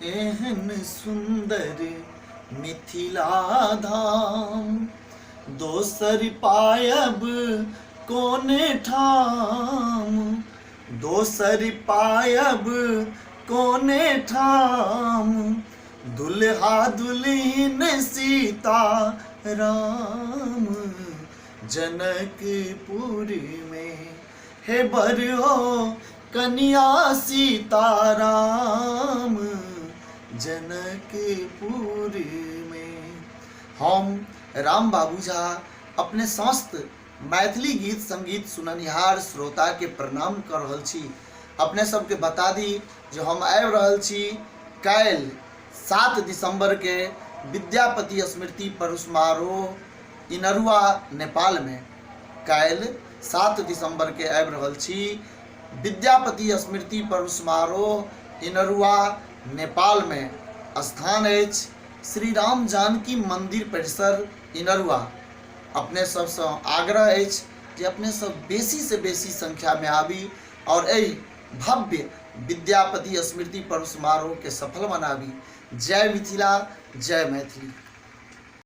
एहन सुन्दर मिथिला धाम दोसर पायब कोन ठाम दोसर पायब कोन ठाम दुल्हा दुल्हिन सीता राम जनकपुर में हे बर हो कनिया सीताराम जनकपुर में। हम राम बाबू झा अपने समस्त मैथिली गीत संगीत सुननिहार श्रोता के प्रणाम कर रहल छी। अपने सबके बता दी जे हम आबि रहल छी काल्हि 7 दिसंबर के विद्यापति स्मृति पर्व समारोह इनरुआ नेपाल में। काल्हि 7 दिसंबर के आबि रहल छी विद्यापति स्मृति पर्व समारोह इनरुआ नेपाल में। स्थान अछि श्री राम जानकी मंदिर परिसर इनरुआ। अपने सबसँ आग्रह अछि जे अपने सब बेसी से बेसी संख्या में आबी और एहि भव्य विद्यापति स्मृति पर्व समारोह के सफल बनाबी। जय मिथिला, जय मैथिली।